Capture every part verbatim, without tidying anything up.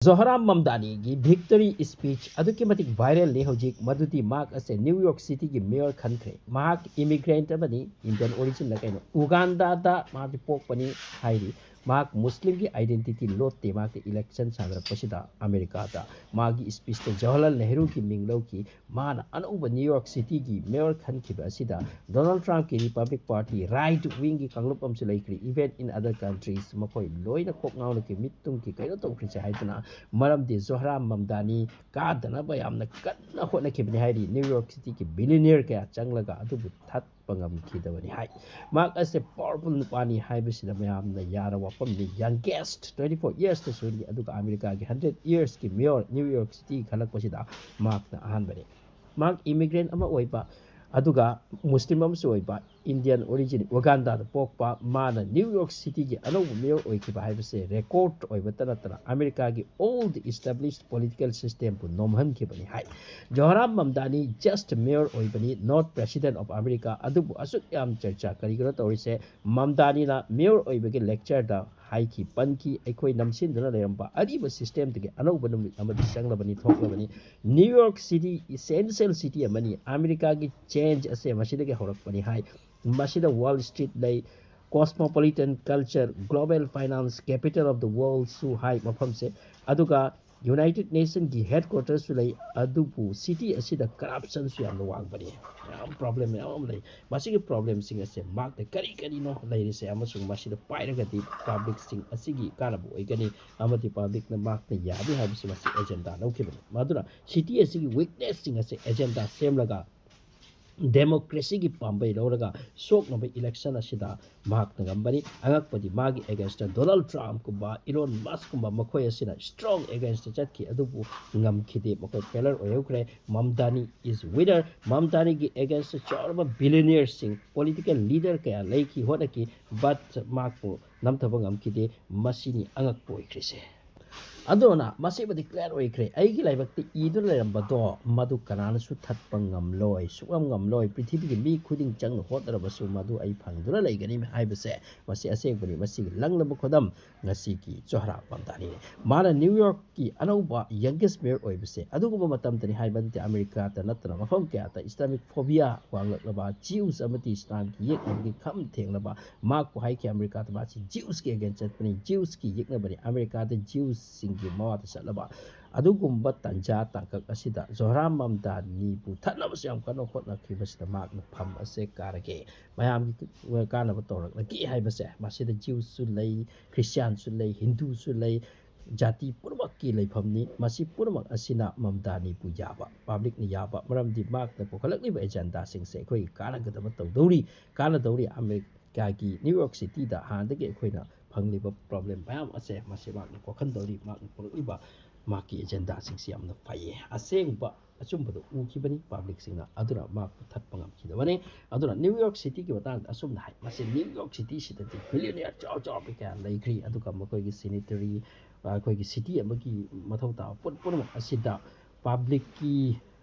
ꯖꯣꯍꯔꯥꯝ ꯃꯝꯗꯥꯅꯤꯒꯤ victory speech ꯑꯗꯨꯛꯀꯤ ꯃꯇꯤꯛ viralꯅꯤ ꯍꯧꯖꯤꯛ꯫ ꯃꯗꯨꯗꯤ ꯃꯍꯥꯛ ꯑꯁꯦ ꯅ꯭ꯌꯨ ꯌꯣꯔꯛ ꯁꯤꯇꯤꯒꯤ mayor ꯈꯟꯈ꯭ꯔꯦ꯫ ꯃꯍꯥꯛ immigrant ꯑꯃꯅꯤ, Indian originꯂ ꯀꯩꯅꯣ꯫ ꯎꯒꯥꯟꯗꯥꯗ ꯃꯍꯥꯛꯇꯤ ꯄꯣꯛꯄꯅꯤ ꯍꯥꯏꯔꯤ꯫ ꯃꯍꯥꯛ ꯃꯨꯁꯂꯤꯝꯒꯤ identity ꯂꯣꯠꯇꯦ꯫ ꯃꯍꯥꯛꯇꯤ election ꯁꯥꯟꯅꯔꯛꯄꯁꯤꯗ ꯑꯃꯦꯔꯤꯀꯥꯗ ꯃꯥꯒꯤ speechꯇ ꯖꯋꯥꯍꯔꯂꯥꯜ ꯅꯦꯍꯔꯨꯒꯤ ꯃꯤꯡ ꯂꯧꯈꯤ꯫ ꯃꯥꯅ ꯑꯅꯧꯕ ꯅ꯭ꯌꯨ ꯌꯣꯔꯛ ꯁꯤꯇꯤꯒꯤ mayor ꯈꯟꯈꯤꯕ ꯑꯁꯤꯗ ꯗꯣꯅꯥꯜꯗ ꯇ꯭ꯔꯝꯞꯀꯤ Republic Party right wingꯒꯤ ꯀꯥꯡꯂꯨꯞ ꯑꯃꯁꯨ ꯂꯩꯈ꯭ꯔꯤ꯫ Even in other countries, ꯃꯈꯣꯏ ꯂꯣꯏꯅ ꯀꯣꯛ ꯉꯥꯎꯅꯈꯤ, ꯃꯤꯠ ꯇꯨꯝꯈꯤ, ꯀꯩꯅꯣ ꯇꯧꯈ꯭ꯔꯤꯁꯦ ꯍꯥꯏꯗꯨꯅ꯫ ꯃꯔꯝꯗꯤ ꯖꯣꯍꯔꯥꯝ ꯃꯝꯗꯥꯅꯤ ꯀꯥꯗꯅꯕ ꯌꯥꯝꯅ ꯀꯟꯅ ꯍꯣꯠꯅꯈꯤꯕꯅꯤ ꯍꯥꯏꯔꯤ꯫ ꯅ꯭ꯌꯨ ꯌꯣꯔꯛ ꯁꯤꯇꯤꯒꯤ billionaire ꯀꯌꯥ ꯆꯪꯂꯒ ꯑꯗꯨꯕꯨ ꯊꯠꯄ ꯉꯝꯈꯤꯗꯕꯅꯤ ꯍꯥꯏ꯫ ꯃꯍꯥꯛ ꯑꯁꯦ powerful ꯅꯨꯄꯥꯅꯤ ꯍꯥꯏꯕꯁꯤꯗ ꯃꯌꯥꯝꯅ ꯌꯥꯔ ꯋꯥꯐꯝꯅꯤ꯫ Youngest, twenty four yearsꯇꯁꯨ, ꯑꯗꯨꯒ ꯑꯃꯦꯔꯤꯀꯥꯒꯤ hundred yearsꯀꯤ mayor ꯅ꯭ꯌꯨ ꯌꯣꯔꯛ ꯁꯤꯇꯤ ꯈꯜꯂꯛꯄꯁꯤꯗ ꯃꯍꯥꯛꯅ ꯑꯍꯥꯟꯕꯅꯤ꯫ ꯃꯍꯥꯛ immigrant ꯑꯃ ꯑꯣꯏꯕ, ꯑꯗꯨꯒ ꯃꯨꯁꯂꯤꯝ ꯑꯃꯁꯨ ꯑꯣꯏꯕ, Indian origin, ꯎꯒꯥꯟꯗꯥꯗ ꯄꯣꯛꯄ, ꯃꯥꯅ ꯅ꯭ꯌꯨ ꯌꯣꯔꯛ ꯁꯤꯇꯤꯒꯤ ꯑꯅꯧꯕ mayor ꯑꯣꯏꯈꯤꯕ ꯍꯥꯏꯕꯁꯦ record ꯑꯣꯏꯕꯇ ꯅꯠꯇꯅ ꯑꯃꯦꯔꯤꯀꯥꯒꯤ old established political systemꯕꯨ ꯅꯣꯝꯍꯟꯈꯤꯕꯅꯤ ꯍꯥꯏ꯫ ꯖꯣꯍꯔꯥꯝ ꯃꯝꯗꯥꯅꯤ just mayor ꯑꯣꯏꯕꯅꯤ, not president of America꯫ ꯑꯗꯨꯕꯨ ꯑꯁꯨꯛ ꯌꯥꯝ ꯆꯔꯆꯥ ꯀꯔꯤꯒꯤꯅꯣ ꯇꯧꯔꯤꯁꯦ? ꯃꯝꯗꯥꯅꯤꯅ mayor ꯑꯣꯏꯕꯒꯤ lectureꯗ ꯍꯥꯏꯈꯤ, ꯄꯟꯈꯤ, ꯑꯩꯈꯣꯏ ꯅꯝꯁꯤꯟꯗꯨꯅ ꯂꯩꯔꯝꯕ ꯑꯔꯤꯕ systemꯗꯒꯤ ꯑꯅꯧꯕ ꯅꯨꯃꯤꯠ ꯑꯃꯗꯤ ꯆꯪꯂꯕꯅꯤ, ꯊꯣꯛꯂꯕꯅꯤ꯫ New York City essential city ꯑꯃꯅꯤ꯫ ꯑꯃꯦꯔꯤꯀꯥꯒꯤ change ꯑꯁꯦ ꯃꯁꯤꯗꯒꯤ ꯍꯧꯔꯛꯄꯅꯤ ꯍꯥꯏ꯫ ꯃꯁꯤꯗ Wall Street ꯂꯩ, cosmopolitan culture, global finance capital of the worldꯁꯨ ꯍꯥꯏ ꯃꯐꯝꯁꯦ꯫ ꯑꯗꯨꯒ United Nationꯒꯤ headquarterꯁꯨ ꯂꯩ, ꯑꯗꯨꯕꯨ city ꯑꯁꯤꯗ corruptionꯁꯨ ꯌꯥꯝꯅ ꯋꯥꯡꯕꯅꯤ꯫ ꯌꯥꯝ problem ꯃꯌꯥꯝ ꯑꯃ ꯂꯩ꯫ ꯃꯁꯤꯒꯤ problemꯁꯤꯡ ꯑꯁꯦ ꯃꯍꯥꯛꯅ ꯀꯔꯤ ꯀꯔꯤꯅꯣ ꯂꯩꯔꯤꯁꯦ ꯑꯃꯁꯨꯡ ꯃꯁꯤꯗ ꯄꯥꯏꯔꯒꯗꯤ publicꯁꯤꯡ ꯑꯁꯤꯒꯤ ꯀꯥꯟꯅꯕ ꯑꯣꯏꯒꯅꯤ ꯑꯃꯗꯤ publicꯅ ꯃꯍꯥꯛꯅ ꯌꯥꯅꯤ ꯍꯥꯏꯕꯁꯤ ꯃꯁꯤ agenda ꯂꯧꯈꯤꯕꯅꯤ꯫ ꯃꯗꯨꯅ city ꯑꯁꯤꯒꯤ weaknessꯁꯤꯡ ꯑꯁꯦ agenda ꯁꯦꯝꯂꯒ democracyꯒꯤ ꯄꯥꯝꯕꯩ ꯂꯧꯔꯒ ꯁꯣꯛꯅꯕ election ꯑꯁꯤꯗ ꯃꯍꯥꯛꯅ ꯉꯝꯕꯅꯤ꯫ ꯑꯉꯛꯄꯗꯤ ꯃꯥꯒꯤ againstꯇ ꯗꯣꯅꯥꯜꯗ ꯇ꯭ꯔꯝꯞꯀꯨꯝꯕ, ꯏꯂꯣꯟ ꯃꯁꯛꯀꯨꯝꯕ ꯃꯈꯣꯏ ꯑꯁꯤꯅ strong againstꯇ ꯆꯠꯈꯤ, ꯑꯗꯨꯕꯨ ꯉꯝꯈꯤꯗꯦ, ꯃꯈꯣꯏ failure ꯑꯣꯏꯍꯧꯈ꯭ꯔꯦ꯫ ꯃꯝꯗꯥꯅꯤ is winner꯫ ꯃꯝꯗꯥꯅꯤꯒꯤ againstꯇ ꯆꯥꯎꯔꯕ billionaireꯁꯤꯡ, political leader ꯀꯌꯥ ꯂꯩꯈꯤ, ꯍꯣꯠꯅꯈꯤ, but ꯃꯍꯥꯛꯄꯨ ꯅꯝꯊꯕ ꯉꯝꯈꯤꯗꯦ꯫ ꯃꯁꯤꯅꯤ ꯑꯉꯛꯄ ꯑꯣꯏꯈ꯭ꯔꯤꯁꯦ꯫ ꯑꯗꯨꯅ ꯃꯁꯤꯃꯗꯤ clear ꯑꯣꯏꯈ꯭ꯔꯦ, ꯑꯩꯒꯤ ꯂꯥꯏꯕꯛꯇ ꯏꯗꯨꯅ ꯂꯩꯔꯝꯕꯗꯣ ꯃꯗꯨ ꯀꯅꯥꯅꯁꯨ ꯊꯠꯄ ꯉꯝꯂꯣꯏ, ꯁꯨꯛꯉꯝ ꯉꯝꯂꯣꯏ꯫ ꯄ꯭ꯔꯤꯊꯤꯕꯤꯒꯤ ꯃꯤ ꯈꯨꯗꯤꯡ ꯆꯪꯅ ꯍꯣꯠꯅꯔꯕꯁꯨ ꯃꯗꯨ ꯑꯩ ꯐꯪꯗꯨꯅ ꯂꯩꯒꯅꯤ ꯍꯥꯏꯕꯁꯦ ꯃꯁꯤ ꯑꯁꯦꯡꯕꯅꯤ꯫ ꯃꯁꯤꯒꯤ ꯂꯪꯂꯕ ꯈꯨꯗꯝ ꯉꯁꯤꯒꯤ ꯖꯣꯍꯔꯥꯝ ꯃꯝꯗꯥꯅꯤꯅꯤ꯫ ꯃꯥꯅ ꯅ꯭ꯌꯨ ꯌꯣꯔꯛ ꯀꯤ ꯑꯅꯧꯕ youngest mayor ꯑꯣꯏꯕꯁꯦ ꯑꯗꯨꯒꯨꯝꯕ ꯃꯇꯝꯗꯅꯤ ꯍꯥꯏꯕ ꯅꯠꯇꯦ꯫ ꯑꯃꯦꯔꯤꯀꯥꯗ ꯅꯠꯇꯅ ꯃꯐꯝ ꯀꯌꯥꯗ Islamic phobia ꯋꯥꯡꯂꯛꯂꯕ, Jews ꯑꯃꯗꯤ Islamꯒꯤ ꯌꯦꯛꯅꯕꯒꯤ ꯈꯝ ꯊꯦꯡꯂꯕ, ꯃꯍꯥꯛꯄꯨ ꯍꯥꯏꯈꯤ ꯑꯃꯦꯔꯤꯀꯥꯗ ꯃꯥꯁꯤ Jewsꯀꯤ against ꯆꯠꯄꯅꯤ, Jewsꯀꯤ ꯌꯦꯛꯅꯕꯅꯤ, ꯑꯃꯦꯔꯤꯀꯥꯗ Jewsꯁꯤꯡꯒꯤ ꯃꯋꯥꯗ ꯆꯠꯂꯕ꯫ ꯑꯗꯨꯒꯨꯝꯕ ꯇꯟꯖꯥ ꯇꯥꯡꯀꯛ ꯑꯁꯤꯗ ꯖꯣꯍ꯭ꯔꯥꯟ ꯃꯝꯗꯥꯅꯤꯕꯨ ꯊꯠꯅꯕꯁꯨ ꯌꯥꯝ ꯀꯟꯅ ꯍꯣꯠꯅꯈꯤꯕꯁꯤꯗ ꯃꯍꯥꯛꯅ ꯐꯝ ꯑꯁꯦ ꯀꯥꯔꯒꯦ, ꯃꯌꯥꯝꯒꯤ ꯀꯥꯟꯅꯕ ꯇꯧꯔꯛꯂꯒꯦ ꯍꯥꯏꯕꯁꯦ ꯃꯁꯤꯗ Jewꯁꯨ ꯂꯩ, Christianꯁꯨ ꯂꯩ, ꯍꯤꯟꯗꯨꯁꯨ ꯂꯩ, ꯖꯥꯇꯤ ꯄꯨꯝꯅꯃꯛꯀꯤ ꯂꯩꯐꯝꯅꯤ꯫ ꯃꯁꯤ ꯄꯨꯝꯅꯃꯛ ꯑꯁꯤꯅ ꯃꯝꯗꯥꯅꯤꯕꯨ ꯌꯥꯕ, publicꯅ ꯌꯥꯕ, ꯃꯔꯝꯗꯤ ꯃꯍꯥꯛꯅ ꯄꯨꯈꯠꯂꯛꯂꯤꯕ agendaꯁꯤꯡꯁꯦ ꯑꯩꯈꯣꯏꯒꯤ ꯀꯥꯟꯅꯒꯗꯕ ꯇꯧꯗꯧꯔꯤ, ꯀꯥꯟꯅꯗꯧꯔꯤ꯫ ꯑꯃꯦꯔꯤꯀꯥꯒꯤ New York Cityꯗ ꯍꯥꯟꯅꯗꯒꯤ ꯑꯩꯈꯣꯏꯅ ꯐꯪꯂꯤꯕ problem ꯃꯌꯥꯝ ꯑꯁꯦ ꯃꯁꯤ ꯃꯍꯥꯛꯅ ꯀꯣꯛꯍꯟꯗꯧꯔꯤ꯫ ꯃꯍꯥꯛꯅ ꯄꯨꯔꯛꯂꯤꯕ ꯃꯍꯥꯛꯀꯤ agendaꯁꯤꯡꯁꯤ ꯌꯥꯝꯅ ꯐꯩꯌꯦ, ꯑꯁꯦꯡꯕ ꯑꯆꯨꯝꯕꯗꯣ ꯎꯈꯤꯕꯅꯤ publicꯁꯤꯡꯅ, ꯑꯗꯨꯅ ꯃꯍꯥꯛꯄꯨ ꯊꯠꯄ ꯉꯝꯈꯤꯗꯕꯅꯤ꯫ ꯑꯗꯨꯅ New York Cityꯒꯤ ꯃꯇꯥꯡꯗ ꯑꯁꯨꯝꯅ ꯍꯥꯏ, ꯃꯁꯤ New York Cityꯁꯤꯗꯗꯤ billionaire ꯆꯥꯎ ꯆꯥꯎꯕ ꯀꯌꯥ ꯂꯩꯈ꯭ꯔꯤ, ꯑꯗꯨꯒ ꯃꯈꯣꯏꯒꯤ sanitary, ꯑꯩꯈꯣꯏꯒꯤ city ꯑꯃꯒꯤ ꯃꯊꯧ ꯇꯥꯕ ꯄꯣꯠ ꯄꯨꯝꯅꯃꯛ ꯑꯁꯤꯗ publicꯀꯤ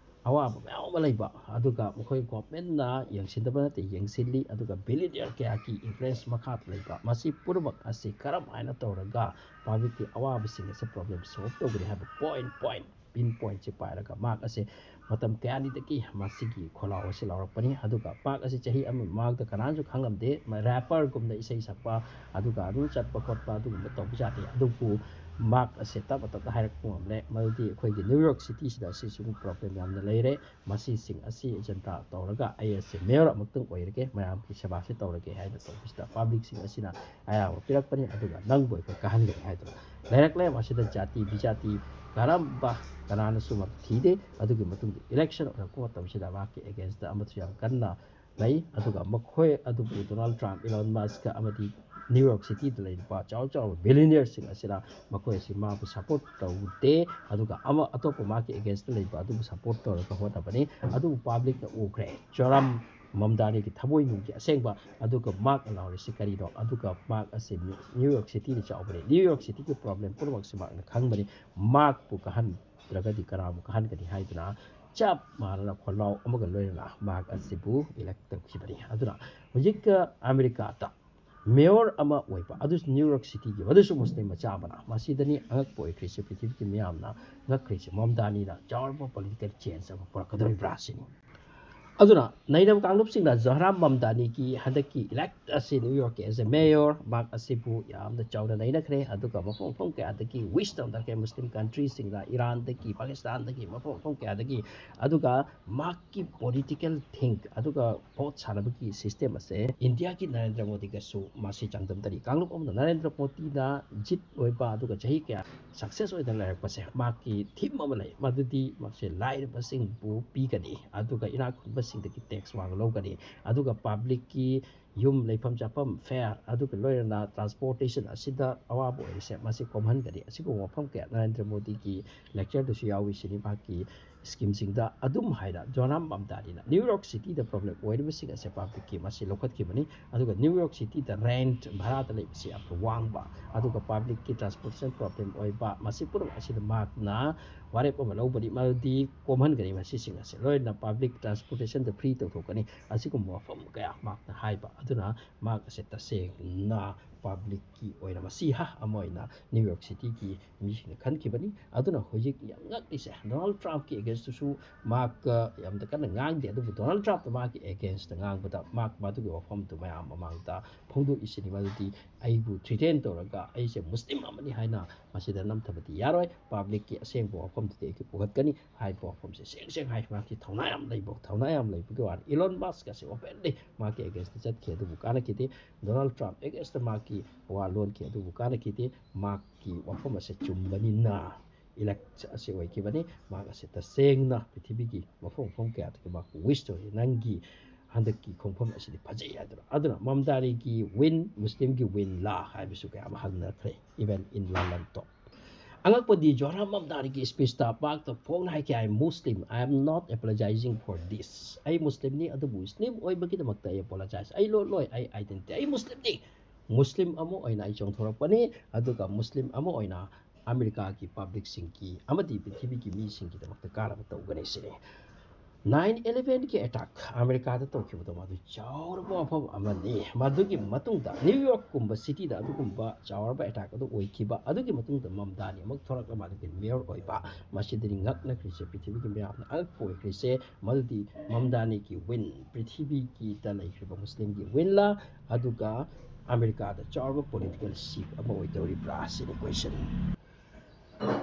ꯑꯋꯥꯕ ꯃꯌꯥꯝ ꯑꯃ ꯂꯩꯕ, ꯑꯗꯨꯒ ꯃꯈꯣꯏ governmentꯅ ꯌꯦꯡꯁꯤꯟꯗꯕ ꯅꯠꯇꯦ, ꯌꯦꯡꯁꯤꯜꯂꯤ, ꯑꯗꯨꯒ billionaire ꯀꯌꯥꯒꯤ influence ꯃꯈꯥꯗ ꯂꯩꯕ꯫ ꯃꯁꯤ ꯄꯨꯝꯅꯃꯛ ꯑꯁꯤ ꯀꯔꯝ ꯍꯥꯏꯅ ꯇꯧꯔꯒ publicꯀꯤ ꯑꯋꯥꯕꯁꯤꯡ ꯑꯁꯤ problem solve ꯇꯧꯒꯅꯤ ꯍꯥꯏꯕ point point, pin pointꯁꯤ ꯄꯥꯏꯔꯒ ꯃꯍꯥꯛ ꯑꯁꯦ ꯃꯇꯝ ꯀꯌꯥꯅꯤꯗꯒꯤ ꯃꯁꯤꯒꯤ ꯈꯣꯜꯂꯥꯎ ꯑꯁꯤ ꯂꯥꯎꯔꯛꯄꯅꯤ꯫ ꯑꯗꯨꯒ ꯃꯍꯥꯛ ꯑꯁꯤ ꯆꯍꯤ ꯑꯃ ꯃꯃꯥꯡꯗ ꯀꯅꯥꯅꯁꯨ ꯈꯪꯂꯝꯗꯦ, rapperꯒꯨꯝꯅ ꯏꯁꯩ ꯁꯛꯄ, ꯑꯗꯨꯒ ꯑꯗꯨꯝ ꯆꯠꯄ ꯈꯣꯠꯄ ꯑꯗꯨꯒꯨꯝꯕ ꯇꯧꯕ ꯌꯥꯗꯦ꯫ ꯑꯗꯨꯕꯨ ꯃꯍꯥꯛ ꯑꯁꯦ ꯇꯞꯅ ꯇꯞꯅ ꯍꯥꯏꯔꯛꯄ ꯉꯝꯂꯦ, ꯃꯗꯨꯗꯤ ꯑꯩꯈꯣꯏꯒꯤ New York Cityꯁꯤꯗ ꯑꯁꯤꯁꯨ problem ꯌꯥꯝꯅ ꯂꯩꯔꯦ꯫ ꯃꯁꯤꯁꯤꯡ ꯑꯁꯤ agenda ꯇꯧꯔꯒ ꯑꯩ ꯑꯁꯤ mayor ꯑꯃꯛꯇꯪ ꯑꯣꯏꯔꯒꯦ, ꯃꯌꯥꯝꯒꯤ ꯁꯦꯕꯥꯁꯤ ꯇꯧꯔꯒꯦ ꯍꯥꯏꯅ ꯇꯧꯕꯁꯤꯗ publicꯁꯤꯡ ꯑꯁꯤꯅ ꯑꯌꯥꯕ ꯄꯤꯔꯛꯄꯅꯤ, ꯑꯗꯨꯒ ꯅꯪꯕꯨ ꯑꯩꯈꯣꯏ ꯀꯥꯍꯟꯒꯅꯤ ꯍꯥꯏꯗꯨꯅ ꯂꯩꯔꯛꯂꯦ꯫ ꯃꯁꯤꯗ ꯖꯥꯇꯤ ꯕꯤꯖꯥꯇꯤ ꯀꯔꯝꯕ ꯀꯅꯥꯅꯁꯨ ꯃꯗꯨ ꯊꯤꯗꯦ꯫ ꯑꯗꯨꯒꯤ ꯃꯇꯨꯡꯗ election ꯑꯣꯏꯔꯛꯄ ꯃꯇꯝꯁꯤꯗ ꯃꯍꯥꯛꯀꯤ againstꯇ ꯑꯃꯁꯨ ꯌꯥꯝ ꯀꯟꯅ ꯂꯩ꯫ ꯑꯗꯨꯒ ꯃꯈꯣꯏ ꯑꯗꯨꯕꯨ Donald Trump, Elon Musk ꯑꯃꯗꯤ New York Cityꯗ ꯂꯩꯔꯤꯕ ꯆꯥꯎ ꯆꯥꯎꯕ billionaireꯁꯤꯡ ꯑꯁꯤꯅ ꯃꯈꯣꯏ ꯑꯁꯤ ꯃꯥꯕꯨ support ꯇꯧꯗꯦ, ꯑꯗꯨꯒ ꯑꯃ ꯑꯇꯣꯞꯄ ꯃꯍꯥꯛꯀꯤ againstꯇ ꯂꯩꯕ ꯑꯗꯨꯕꯨ support ꯇꯧꯔꯒ ꯍꯣꯠꯅꯕꯅꯤ꯫ ꯑꯗꯨꯕꯨ publicꯅ ꯎꯈ꯭ꯔꯦ ꯖꯣꯍ꯭ꯔꯥꯟ ꯃꯝꯗꯥꯅꯤꯒꯤ ꯊꯃꯣꯏꯅꯨꯡꯒꯤ ꯑꯁꯦꯡꯕ, ꯑꯗꯨꯒ ꯃꯍꯥꯛꯅ ꯂꯥꯎꯔꯤꯁꯤ ꯀꯔꯤꯅꯣ, ꯑꯗꯨꯒ ꯃꯍꯥꯛ ꯑꯁꯤ New York Cityꯗ ꯆꯥꯎꯕꯅꯤ, New York Cityꯒꯤ problem ꯄꯨꯝꯅꯃꯛꯁꯤ ꯃꯍꯥꯛꯅ ꯈꯪꯕꯅꯤ꯫ ꯃꯍꯥꯛꯄꯨ ꯀꯥꯍꯟꯗ꯭ꯔꯒꯗꯤ ꯀꯅꯥꯕꯨ ꯀꯥꯍꯟꯒꯅꯤ ꯍꯥꯏꯗꯨꯅ ꯆꯞ ꯃꯥꯟꯅꯅ ꯈꯣꯜꯂꯥꯎ ꯑꯃꯒ ꯂꯣꯏꯅꯅ ꯃꯍꯥꯛ ꯑꯁꯤꯕꯨ elect ꯇꯧꯈꯤꯕꯅꯤ꯫ ꯑꯗꯨꯅ ꯍꯧꯖꯤꯛ ꯑꯃꯦꯔꯤꯀꯥꯗ ꯃꯦꯌꯣꯔ ꯑꯃ ꯑꯣꯏꯕ, ꯑꯗꯨꯁꯨ ꯅ꯭ꯌꯨ ꯌꯣꯔꯛ ꯁꯤꯇꯤꯒꯤ, ꯑꯗꯨꯁꯨ ꯃꯨꯁꯂꯤꯝ ꯃꯆꯥ ꯑꯃꯅ꯫ ꯃꯁꯤꯗꯅꯤ ꯑꯉꯛꯄ ꯑꯣꯏꯈ꯭ꯔꯤꯁꯦ, ꯄ꯭ꯔꯤꯊꯤꯕꯤꯒꯤ ꯃꯤꯌꯥꯝꯅ ꯉꯛꯈ꯭ꯔꯤꯁꯦ꯫ ꯃꯝꯗꯥꯅꯤꯅ ꯆꯥꯎꯔꯕ ꯄꯣꯂꯤꯇꯤꯀꯦꯜ ꯆꯦꯟꯖ ꯑꯃ ꯄꯨꯔꯛꯀꯗꯧꯔꯤꯕ꯭ꯔꯥ ꯁꯤꯅꯤ꯫ ꯑꯗꯨꯅ ꯅꯩꯅꯕ ꯀꯥꯡꯂꯨꯞꯁꯤꯡꯅ ꯖꯣꯍꯔꯥꯝ ꯃꯝꯗꯥꯅꯤꯒꯤ ꯍꯟꯗꯛꯀꯤ ꯏꯂꯦꯛ ꯑꯁꯤ ꯅ꯭ꯌꯨ ꯌꯣꯔꯛꯀꯤ ꯑꯦꯖ ꯑꯦ ꯃꯦꯌꯣꯔ, ꯃꯍꯥꯛ ꯑꯁꯤꯕꯨ ꯌꯥꯝꯅ ꯆꯥꯎꯅ ꯅꯩꯅꯈ꯭ꯔꯦ꯫ ꯑꯗꯨꯒ ꯃꯐꯝ ꯃꯐꯝ ꯀꯌꯥꯗꯒꯤ ꯋꯤꯁ ꯇꯧꯅꯈ꯭ꯔꯦ ꯃꯨꯁꯂꯤꯝ ꯀꯟꯇ꯭ꯔꯤꯁꯤꯡꯗ, ꯏꯔꯥꯟꯗꯒꯤ, ꯄꯥꯀꯤꯁꯇꯥꯟꯗꯒꯤ, ꯃꯐꯝ ꯃꯐꯝ ꯀꯌꯥꯗꯒꯤ꯫ ꯑꯗꯨꯒ ꯃꯍꯥꯛꯀꯤ ꯄꯣꯂꯤꯇꯤꯀꯦꯜ ꯊꯤꯡ, ꯑꯗꯨꯒ ꯚꯣꯠ ꯁꯥꯟꯅꯕꯒꯤ ꯁꯤꯁꯇꯦꯝ ꯑꯁꯦ ꯏꯟꯗꯤꯌꯥꯒꯤ ꯅꯔꯦꯟꯗ꯭ꯔ ꯃꯣꯗꯤꯒꯁꯨ ꯃꯁꯤ ꯆꯥꯡꯗꯝꯅꯔꯤ꯫ ꯀꯥꯡꯂꯨꯞ ꯑꯃꯅ ꯅꯔꯦꯟꯗ꯭ꯔ ꯃꯣꯗꯤꯅ ꯖꯤꯠ ꯑꯣꯏꯕ ꯑꯗꯨꯒ ꯆꯍꯤ ꯀꯌꯥ ꯁꯛꯁꯦꯁ ꯑꯣꯏꯗꯅ ꯂꯩꯔꯛꯄꯁꯦ, ꯃꯍꯥꯛꯀꯤ ꯊꯤꯝ ꯑꯃ ꯂꯩ, ꯃꯗꯨꯗꯤ ꯃꯁꯦ ꯂꯥꯏꯔꯕꯁꯤꯡꯕꯨ ꯄꯤꯒꯅꯤ, ꯑꯗꯨꯒ ꯏꯅꯥꯛ ꯈꯨꯟꯕꯁꯤꯡꯗꯒꯤ ꯇꯦꯛꯁ ꯋꯥꯡꯅ ꯂꯧꯒꯅꯤ, ꯑꯗꯨꯒ ꯄꯕ꯭ꯂꯤꯛꯀꯤ ꯌꯨꯝ, ꯂꯩꯐꯝ ꯆꯥꯐꯝ, ꯐꯦꯌꯔ, ꯑꯗꯨꯒ ꯂꯣꯏꯅꯅ ꯇ꯭ꯔꯥꯟꯁꯄꯣꯔꯇꯦꯁꯟ ꯑꯁꯤꯗ ꯑꯋꯥꯕ ꯑꯣꯏꯔꯤꯁꯦ ꯃꯁꯤ ꯀꯣꯝꯍꯟꯒꯅꯤ꯫ ꯑꯁꯤꯒꯨꯝꯕ ꯃꯐꯝ ꯀꯌꯥ ꯅꯔꯦꯟꯗ꯭ꯔ ꯃꯣꯗꯤꯒꯤ ꯂꯦꯛꯆꯔꯗꯁꯨ ꯌꯥꯎꯏ ꯁꯤꯅꯤ, ꯃꯍꯥꯛꯀꯤ ꯁ꯭ꯀꯤꯝꯁꯤꯡꯗ꯫ ꯑꯗꯨꯝ ꯍꯥꯏꯅ ꯖꯣꯍꯔꯥꯝ ꯃꯝꯗꯥꯅꯤꯅ ꯅ꯭ꯌꯨ ꯌꯣꯔꯛ ꯁꯤꯇꯤꯗ ꯄ꯭ꯔꯣꯕ꯭ꯂꯦꯝ ꯑꯣꯏꯔꯤꯕꯁꯤꯡ ꯑꯁꯦ ꯄꯕ꯭ꯂꯤꯛꯀꯤ ꯃꯁꯤ ꯂꯧꯈꯠꯈꯤꯕꯅꯤ꯫ ꯑꯗꯨꯒ ꯅ꯭ꯌꯨ ꯌꯣꯔꯛ ꯁꯤꯇꯤꯗ ꯔꯦꯟꯠ, ꯚꯔꯥꯗ ꯂꯩꯕꯁꯤ ꯌꯥꯝꯅ ꯋꯥꯡꯕ, ꯑꯗꯨꯒ ꯄꯕ꯭ꯂꯤꯛꯀꯤ ꯇ꯭ꯔꯥꯟꯁꯄꯣꯔꯇꯦꯁꯟ ꯄ꯭ꯔꯣꯕ꯭ꯂꯦꯝ ꯑꯣꯏꯕ, ꯃꯁꯤ ꯄꯨꯝꯅꯃꯛ ꯑꯁꯤꯗ ꯃꯍꯥꯛꯅ ꯋꯥꯔꯦꯞ ꯑꯃ ꯂꯧꯕꯅꯤ, ꯃꯗꯨꯗꯤ ꯀꯣꯝꯍꯟꯒꯅꯤ ꯃꯁꯤꯁꯤꯡ ꯑꯁꯦ꯫ ꯂꯣꯏꯅꯅ ꯄꯕ꯭ꯂꯤꯛ ꯇ꯭ꯔꯥꯟꯁꯄꯣꯔꯇꯦꯁꯟꯗ ꯐ꯭ꯔꯤ ꯇꯧꯊꯣꯛꯀꯅꯤ꯫ ꯑꯁꯤꯒꯨꯝꯕ ꯋꯥꯐꯝ ꯀꯌꯥ ꯃꯍꯥꯛꯅ ꯍꯥꯏꯕ ꯑꯗꯨꯅ ꯃꯍꯥꯛ ꯑꯁꯦ ꯇꯁꯦꯡꯅ ꯄꯕ꯭ꯂꯤꯛꯀꯤ ꯑꯣꯏꯅ ꯃꯁꯤꯍꯥ ꯑꯃ ꯑꯣꯏꯅ ꯅ꯭ꯌꯨ ꯌꯣꯔꯛ ꯁꯤꯇꯤꯒꯤ ꯃꯤꯁꯤꯡꯅ ꯈꯟꯈꯤꯕꯅꯤ꯫ ꯑꯗꯨꯅ ꯍꯧꯖꯤꯛ ꯌꯥꯝ ꯉꯛꯂꯤꯁꯦ, ꯗꯣꯅꯥꯜꯗ ꯇ꯭ꯔꯝꯞꯀꯤ ꯑꯦꯒꯦꯟꯁꯇꯁꯨ ꯃꯍꯥꯛ ꯌꯥꯝꯅ ꯀꯟꯅ ꯉꯥꯡꯗꯦ, ꯑꯗꯨꯕꯨ ꯗꯣꯅꯥꯜꯗ ꯇ꯭ꯔꯝꯞꯅ ꯃꯥꯒꯤ ꯑꯦꯒꯦꯟꯁꯇ ꯉꯥꯡꯕꯗ ꯃꯍꯥꯛ ꯃꯗꯨꯒꯤ ꯋꯥꯐꯝꯗꯨ ꯃꯌꯥꯝ ꯃꯃꯥꯡꯗ ꯐꯣꯡꯗꯣꯛꯏꯁꯤꯅꯤ꯫ ꯃꯗꯨꯗꯤ ꯑꯩꯕꯨ ꯊ꯭ꯔꯤꯇꯦꯟ ꯇꯧꯔꯒ ꯑꯩꯁꯦ ꯃꯨꯁꯂꯤꯝ ꯑꯃꯅꯤ ꯍꯥꯏꯅ ꯃꯁꯤꯗ ꯅꯝꯊꯕꯗꯤ ꯌꯥꯔꯣꯏ, ꯄꯕ꯭ꯂꯤꯛꯀꯤ ꯑꯁꯦꯡꯕ ꯋꯥꯐꯝꯗꯨꯗꯤ ꯑꯩ ꯄꯨꯈꯠꯀꯅꯤ ꯍꯥꯏꯕ ꯋꯥꯐꯝꯁꯦ ꯁꯦꯡ ꯁꯦꯡ ꯍꯥꯏ꯫ ꯃꯍꯥꯛꯀꯤ ꯊꯧꯅꯥ ꯌꯥꯝ ꯂꯩꯕ, ꯊꯧꯅꯥ ꯌꯥꯝ ꯂꯩꯕꯒꯤ ꯋꯥꯅꯤ꯫ ꯏꯂꯣꯟ ꯃꯁꯛ ꯑꯁꯦ ꯑꯣꯄꯦꯟꯂꯤ ꯃꯍꯥꯛꯀꯤ ꯑꯦꯒꯦꯟꯁꯇ ꯆꯠꯈꯤ, ꯑꯗꯨꯕꯨ ꯀꯥꯟꯅꯈꯤꯗꯦ꯫ ꯗꯣꯅꯥꯜꯗ ꯇ꯭ꯔꯝꯞ ꯑꯦꯒꯦꯟꯁꯇ ꯃꯍꯥꯛꯀꯤ ꯋꯥ ꯂꯣꯟꯈꯤ, ꯑꯗꯨꯕꯨ ꯀꯥꯟꯅꯈꯤꯗꯦ꯫ ꯃꯍꯥꯛꯀꯤ ꯋꯥꯐꯝ ꯑꯁꯦ ꯆꯨꯝꯕꯅꯤꯅ ꯏꯂꯦꯛ ꯑꯁꯤ ꯑꯣꯏꯈꯤꯕꯅꯤ꯫ ꯃꯍꯥꯛ ꯑꯁꯤ ꯇꯁꯦꯡꯅ ꯄ꯭ꯔꯤꯊꯤꯕꯤꯒꯤ ꯃꯐꯝ ꯃꯐꯝ ꯀꯌꯥꯗꯒꯤ ꯃꯍꯥꯛꯄꯨ ꯋꯤꯁ ꯇꯧꯔꯤ, ꯅꯪꯒꯤ ꯍꯟꯗꯛꯀꯤ ꯈꯣꯡꯐꯝ ꯑꯁꯤꯗꯤ ꯐꯖꯩ ꯍꯥꯏꯗꯨꯅ꯫ ꯑꯗꯨꯅ ꯃꯝꯗꯥꯅꯤꯒꯤ ꯋꯤꯟ, ꯃꯨꯁꯂꯤꯝꯒꯤ ꯋꯤꯟ ꯂꯥ ꯍꯥꯏꯕꯁꯨ ꯀꯌꯥ ꯑꯃ ꯍꯪꯅꯈ꯭ꯔꯦ, even in London ꯇꯣ꯫ ꯑꯉꯛꯄꯗꯤ ꯖꯣꯍꯔꯥꯝ ꯃꯝꯗꯥꯅꯤꯒꯤ ꯁ꯭ꯄꯤꯆꯇ ꯄꯥꯛꯇ ꯐꯣꯡꯅ ꯍꯥꯏꯈꯤ, "I am Muslim, I am not apologizing for this." ꯑꯩ ꯃꯨꯁꯂꯤꯝꯅꯤ, ꯑꯗꯨꯕꯨ ꯃꯨꯁꯂꯤꯝ ꯑꯣꯏꯕꯒꯤꯗꯃꯛꯇ ꯑꯩ ꯑꯦꯄꯣꯂꯣꯖꯥꯏꯁ, ꯑꯩ ꯂꯣꯠꯂꯣꯏ, ꯑꯩ ꯑꯥꯏꯗꯦꯟꯇꯤꯇꯤ, ꯑꯩ ꯃꯨꯁꯂꯤꯝꯅꯤ꯫ ꯃꯨꯁꯂꯤꯝ ꯑꯃ ꯑꯣꯏꯅ ꯑꯩ ꯆꯣꯡꯊꯣꯔꯛꯄꯅꯤ, ꯑꯗꯨꯒ ꯃꯨꯁꯂꯤꯝ ꯑꯃ ꯑꯣꯏꯅ ꯑꯃꯦꯔꯤꯀꯥꯒꯤ ꯄꯕ꯭ꯂꯤꯛꯁꯤꯡꯒꯤ ꯑꯃꯗꯤ ꯄ꯭ꯔꯤꯊꯤꯕꯤꯒꯤ ꯃꯤꯁꯤꯡꯒꯤꯗꯃꯛꯇ ꯀꯥꯟꯅꯕ ꯇꯧꯒꯅꯤ ꯁꯤꯅꯤ꯫ ꯅꯥꯏꯟ ꯏꯂꯦꯚꯦꯟꯒꯤ ꯑꯦꯇꯥꯛ ꯑꯃꯦꯔꯤꯀꯥꯗ ꯇꯧꯈꯤꯕꯗꯣ ꯃꯗꯨ ꯆꯥꯎꯔꯕ ꯋꯥꯐꯝ ꯑꯃꯅꯤ꯫ ꯃꯗꯨꯒꯤ ꯃꯇꯨꯡꯗ ꯅ꯭ꯌꯨ ꯌꯣꯔꯛꯀꯨꯝꯕ ꯁꯤꯇꯤꯗ ꯑꯗꯨꯒꯨꯝꯕ ꯆꯥꯎꯔꯕ ꯑꯦꯇꯥꯛ ꯑꯗꯨ ꯑꯣꯏꯈꯤꯕ ꯑꯗꯨꯒꯤ ꯃꯇꯨꯡꯗ ꯃꯝꯗꯥꯅꯤ ꯑꯃꯨꯛ ꯊꯣꯔꯛꯂꯒ ꯃꯗꯨꯒꯤ ꯃꯦꯌꯔ ꯑꯣꯏꯕ, ꯃꯁꯤꯗꯅꯤ ꯉꯛꯅꯈ꯭ꯔꯤꯁꯦ, ꯄ꯭ꯔꯤꯊꯤꯕꯤꯒꯤ ꯃꯌꯥꯝꯅ ꯑꯉꯛꯄ ꯑꯣꯏꯈ꯭ꯔꯤꯁꯦ꯫ ꯃꯗꯨꯗꯤ ꯃꯝꯗꯥꯅꯤꯒꯤ ꯋꯤꯟ, ꯄ꯭ꯔꯤꯊꯤꯕꯤꯒꯤꯗ ꯂꯩꯈ꯭ꯔꯤꯕ ꯃꯨꯁꯂꯤꯝꯒꯤ ꯋꯤꯟꯂ, ꯑꯗꯨꯒ ꯑꯃꯦꯔꯤꯀꯥꯗ ꯆꯥꯎꯔꯕ ꯄꯣꯂꯤꯇꯤꯀꯦꯜ ꯁꯤꯐ ꯑꯃ ꯑꯣꯏꯗꯧꯔꯤꯕ꯭ꯔꯥ ꯁꯤꯅꯤ ꯀ꯭ꯋꯦꯁꯟ꯫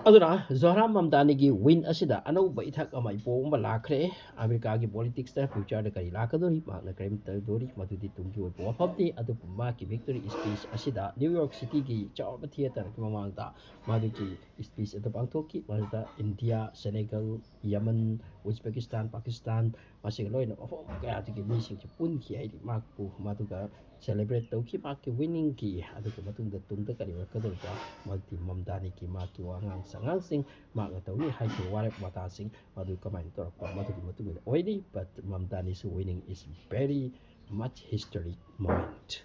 ꯑꯗꯨꯅ ꯖꯣꯍꯔꯥ ꯃꯝꯗꯥꯅꯤꯒꯤ ꯋꯤꯟ ꯑꯁꯤꯗ ꯑꯅꯧꯕ ꯏꯊꯛ ꯑꯃ, ꯏꯄꯣ ꯑꯃ ꯂꯥꯛꯈ꯭ꯔꯦ꯫ ꯑꯃꯦꯔꯤꯀꯥꯒꯤ ꯄꯣꯂꯤꯇꯤꯛꯁꯇ ꯐ꯭ꯌꯨꯆꯔꯗ ꯀꯔꯤ ꯂꯥꯛꯀꯗꯧꯔꯤ, ꯃꯍꯥꯛꯅ ꯀꯔꯤꯝ ꯇꯧꯗꯣꯔꯤ, ꯃꯗꯨꯗꯤ ꯇꯨꯡꯒꯤ ꯑꯣꯏꯕ ꯋꯥꯐꯝꯅꯤ꯫ ꯑꯗꯨꯕꯨ ꯃꯍꯥꯛꯀꯤ ꯚꯤꯛꯇꯣꯔꯤ ꯁ꯭ꯄꯤꯆ ꯑꯁꯤꯗ ꯅ꯭ꯌꯨ ꯌꯣꯔꯛ ꯁꯤꯇꯤꯒꯤ ꯆꯥꯎꯔꯕ ꯊꯤꯌꯦꯇꯔꯒꯤ ꯃꯃꯥꯡꯗ ꯃꯗꯨꯒꯤ ꯁ꯭ꯄꯤꯆ ꯑꯗꯨ ꯄꯥꯡꯊꯣꯛꯈꯤ꯫ ꯃꯗꯨꯗ ꯏꯟꯗꯤꯌꯥ, ꯁꯦꯅꯦꯒꯜ, ꯌꯃꯟ, ꯎꯖꯕꯦꯀꯤꯁꯇꯥꯟ, ꯄꯥꯀꯤꯁꯇꯥꯟ, ꯃꯁꯤꯒ ꯂꯣꯏꯅ ꯃꯐꯝ ꯀꯌꯥꯗꯒꯤ ꯃꯤꯁꯤꯡꯁꯤ ꯄꯨꯟꯈꯤ꯫ ꯍꯥꯏꯗꯤ ꯃꯍꯥꯛꯄꯨ ꯃꯗꯨꯒ ꯁꯦꯂꯦꯕ꯭ꯔꯦꯠ ꯇꯧꯈꯤ꯫ ꯃꯍꯥꯛꯀꯤ ꯋꯤꯅꯤꯡꯒꯤ ꯑꯗꯨꯒꯤ ꯃꯇꯨꯡꯗ ꯇꯨꯡꯗ ꯀꯔꯤ ꯑꯣꯏꯔꯛꯀꯗꯧꯔꯤꯕ, ꯃꯗꯨꯗꯤ ꯃꯝꯗꯥꯅꯤꯒꯤ ꯃꯍꯥꯛꯀꯤ ꯋꯥꯉꯥꯡ ꯁꯉꯥꯡꯁꯤꯡ, ꯃꯍꯥꯛꯅ ꯇꯧꯅꯤ ꯍꯥꯏꯈꯤꯕ ꯋꯥꯔꯦꯞ ꯋꯥꯇꯥꯁꯤꯡ ꯃꯗꯨ ꯀꯃꯥꯏꯅ ꯇꯧꯔꯛꯄ, ꯃꯗꯨꯒꯤ ꯃꯇꯨꯡ ꯏꯟꯅ ꯑꯣꯏꯅꯤ꯫ But ꯃꯝꯗꯥꯅꯤꯁꯨ winning is very much historic moment꯫